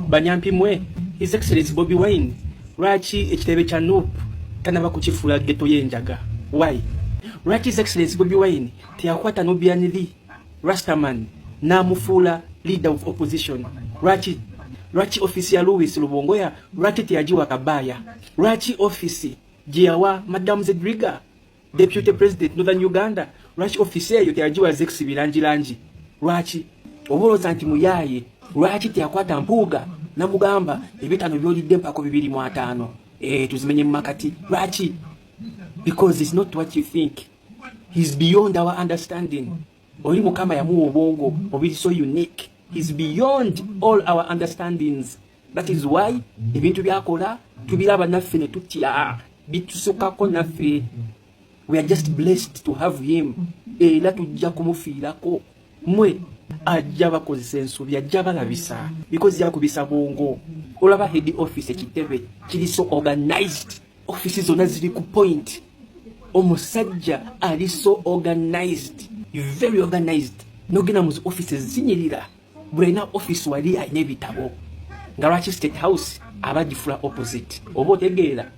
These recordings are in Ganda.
Banyampimwe, His Excellency Bobi Wine, lwaki ekitebe kya NUP tanaba kukifuula ghetto y'enjaga? Why? Lwaki His Excellency Bobi Wine teyakwata Nubian Lee Rastaman n'amufuula leader of opposition? Lwaki? Lwaki ofisi ya Louis Lubongoya, lwaki teyagiwa Kabaya? Lwaki ofisi gye yawa Madam Zedriga, Deputy President Northern Uganda, lwaki ofisi eyo teyagiwa Zex Bilangilangi? Lwaki? Oba olowooza nti muyaaye? Lwaki teyakwata Mpuuga namugamba, "Ebitaano byolidde mpako 250, tuzimenye mu makati"? Lwaki? Because it's not what you think. He's beyond our understanding. Oli Mukama yamuwa obwongo obuli so unique. He's beyond all our understandings. That is why ebintu byakola tubiraba naffe ne tutya, bitusukako naffe. We are just blessed to have him, era tujja kumufiirako. Mwe ajja bakozesa ensobi, ajja balabisa because yakubisa bwongo. Olaba head office ekitebe kiri so organized, office zonna ziri ku point. Omusajja ali so organized, very organized. Nogenda mu offices zinyirira, buli alina office wali alina ebitabo. Nga lwaki State House aba gifula opposite? Oba otegeera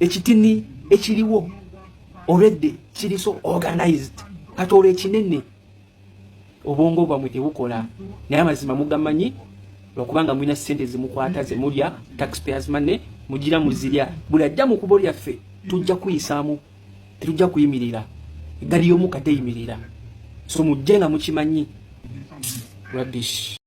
ekitini ekiriwo already kiri so organized. Kati olwo ekinene, obwongo bwamwe tebukola, naye amazima mugamanyi lwakubanga mulina sente zimukwata zemulya, taxpayers' money, mugira muzirya. Buli ajja mu kubo lyaffe tujja kuyisaamu, tetujja kuyimirira. Eggali y'omukka teyimirira, so mujje nga mukimanyi. Rubbish.